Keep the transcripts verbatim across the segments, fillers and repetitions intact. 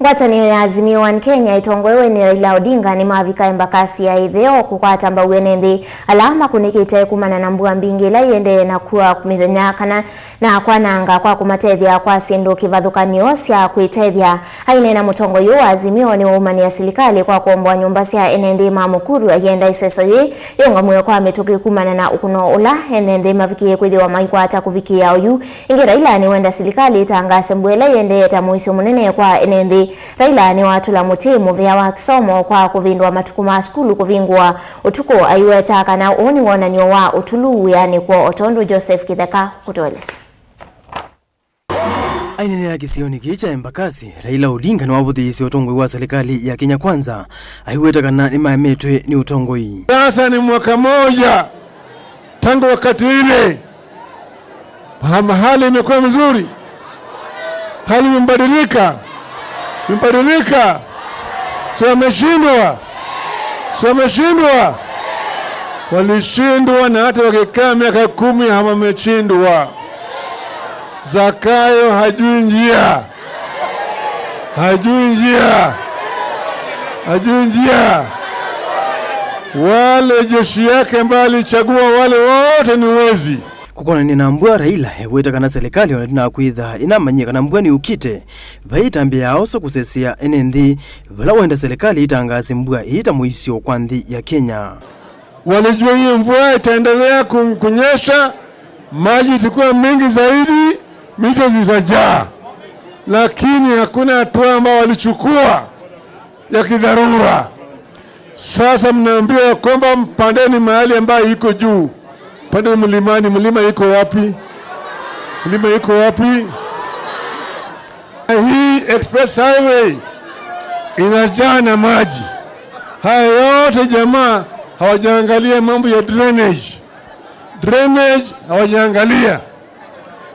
Ngwatanĩo ya Azimio One Kenya ĩtongoewe nĩ Raila Odinga nĩmavika Embakasi ya ĩtheo kũkwata mbau ene nthĩ ala makũnĩkĩte kumana na mbua mbingĩ ĩla ĩendee na kua mĩthenya kana na kwananga kwa kũmatethya kwa syĩndũ kĩvathũkany'o sya kwĩtethya. Aineena mũtongoi ũũ wa Azimio nĩwaumanĩa silikalĩ kwa kũomboa nyũmba sya ene nthĩ ma Mukuru, ayenda ĩseso yĩĩ yĩũngamw'e kwa mĩtũkĩ kumana na ũkũno ũla ene nthĩ mavikĩe kwĩthĩwa maikwata kũvikĩĩa oyu. Ĩngĩ Raila nĩwenda silikalĩ ĩtangaase mbua ĩla ĩendee ta mũisyo mũnene kwa ene nthĩ. Raila nĩwatũla mũtĩ mũvĩa wa kĩsomo kwa kũvĩndũa matukũ ma sukulu kũvingũa ũtukũ, aiweta kana ũũ nĩ wonany'o wa ũtulu wĩanĩ kwoo, o tondũ Joseph Kĩtheka kũtũelesya. Aineenea kĩsionĩ kĩĩ kya Embakasi, Raila Odinga nĩwavũthĩĩsye ũtongoi wa serikali ya Kenya Kwanza, aiweta kana nĩmaemetwe nĩ ũtongoi. Sasa ni mwaka moja tangu wakati ile. Ha-, hali imekuwa mzuri, hali imebadilika, imebadilika. Si wameshindwa? Si wameshindwa? Walishindwa, na hata wakikaa miaka kumi hawameshindwa. Zakayo hajui njia, hajui njia, hajui njia. Wale jeshi yake ambayo alichagua, wale wote ni wezi. Kũkonanĩa na mbua, Raila eweta kana serikali ona ndĩnakwĩtha ĩnamanyie kana mbua nĩyũkĩte, vai ĩtambya ya oso kũsesea ene nthĩ, vala wenda serikali ĩtangaase mbua ĩĩ ta mũisyo kwa nthĩ ya Kenya. Walijua hii mvua itaendelea ku-, kunyesha, maji itakuwa mingi zaidi, mito zitajaa, lakini hakuna hatua ambayo walichukua ya kidharura. Sasa mnaambiwa ya kwamba mpandeni mahali ambayo iko juu, pande mlimani. Mlima iko wapi? Mlima iko wapi? Hii express highway inajaa na maji. Haya yote jamaa hawajaangalia mambo ya drainage. Drainage hawajaangalia.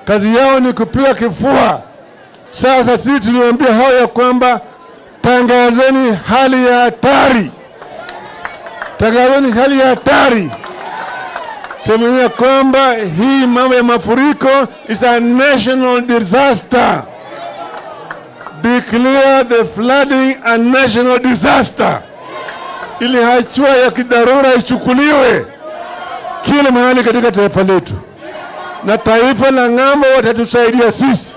Kazi yao ni kupiga kifua. Sasa sisi tuliwaambia hao ya kwamba tangazeni hali ya hatari, tangazeni hali ya hatari. Semeni ya kwamba hii mambo ya mafuriko is a national disaster. Declare the flooding a national disaster, ili hatua ya kidharura ichukuliwe kila mahali katika taifa letu, na taifa la ng'ambo watatusaidia sisi.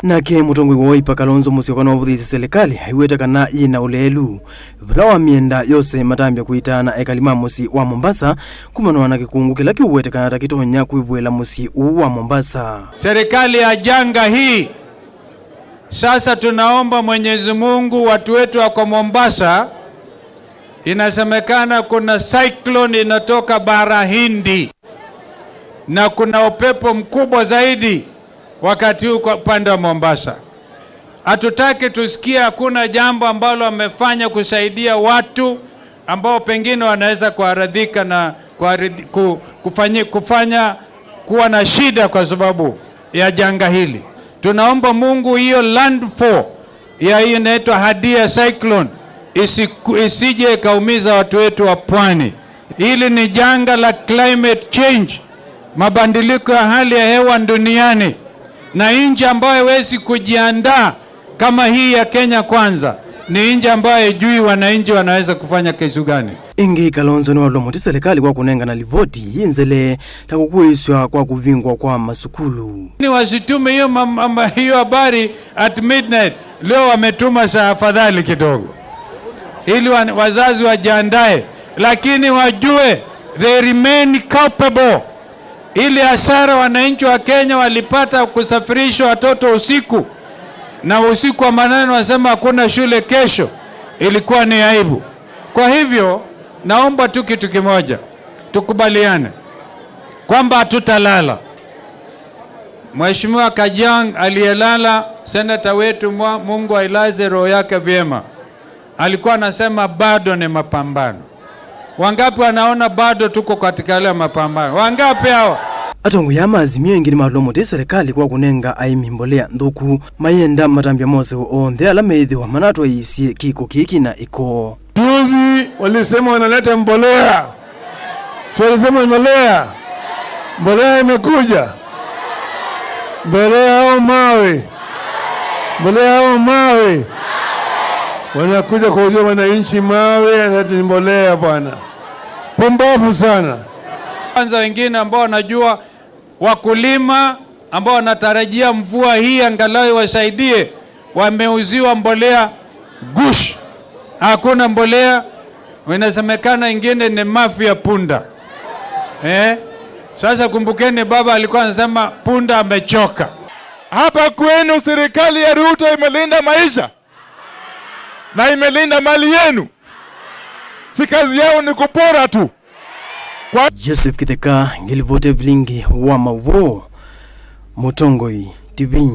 Nake mũtongoi wa Wiper Kalonzo Musyoka nĩwavũthĩĩsye serikali aiweta kana yĩ na ũleelu, vala wamyenda yose matambya kũitana ekali ma mũsyĩ wa Mombasa kumana na kĩkũngũ kĩla kĩũwete kana ta kĩtonya kwĩvũĩla mũsyĩ ũũ wa Mombasa. Serikali ya janga hii, sasa tunaomba Mwenyezi Mungu, watu wetu wako Mombasa, inasemekana kuna cyclone inatoka bara Hindi na kuna upepo mkubwa zaidi wakati huu kwa upande wa Mombasa. Hatutaki tusikie hakuna jambo ambalo wamefanya kusaidia watu ambao pengine wanaweza kuaradhika na kuaridhi-, ku-, kufanyi-, kufanya kuwa na shida kwa sababu ya janga hili. Tunaomba Mungu hiyo landfall ya hiyo inaitwa Hadia cyclone isiku-, isije ikaumiza watu wetu wa pwani. Hili ni janga la climate change, mabadiliko ya hali ya hewa duniani, na nchi ambayo haiwezi kujiandaa kama hii ya Kenya Kwanza ni nchi ambayo haijui wananchi wanaweza kufanya kitu gani. Ĩngĩ Kalonzo nĩwatũla mũtĩ serikali kwa kũnengana livoti yĩ nzele ta kũkũĩswa kwa kũvingwa kwa masukulu. Ni wasitume hiyo mam-, mam-, hiyo habari at midnight. Leo wametuma saa afadhali kidogo ili wa-, wazazi wajiandae, lakini wajue they remain culpable. Ile hasara wananchi wa Kenya walipata kusafirisha watoto usiku, na usiku wa manane wasema hakuna shule kesho, ilikuwa ni aibu. Kwa hivyo, naomba tu kitu kimoja, tukubaliane kwamba hatutalala. Mheshimiwa Kajang' aliyelala, seneta wetu, mwa-, Mungu ailaze roho yake vyema, alikuwa anasema bado ni mapambano. Wangapi wanaona bado tuko katika yale mapambano? Wangapi hawa? Atongoi aa ma Azimio ĩngĩ nĩmatũla mũtĩ serikali kwa kũnenga aĩmi mbolea nthũku, mayenda matambya mose onthe ala meĩthĩwa manatwaĩĩsye kĩko kĩĩ kĩna ĩko. Juzi walisema wanaleta mbolea. Si walisema mbolea? Mbolea imekuja? Mbolea au mawe? Mbolea au mawe? Wanakuja kuuzia wananchi mawe, ati ni mbolea bwana. Pumbavu sana. Kwanza wengine ambao wanajua, wakulima ambao wanatarajia mvua hii angalau wasaidie, wameuziwa mbolea gush. Hakuna mbolea, inasemekana ingine ni mafi ya punda. Eh? Sasa kumbukeni, baba alikuwa anasema punda amechoka. Hapa kwenu serikali ya Ruto imelinda maisha na imelinda mali yenu. Si kazi yao ni kupora tu. Kwa Joseph Kitheka, ngilivoti vilingi wa mauvoo, Mũtongoi T V.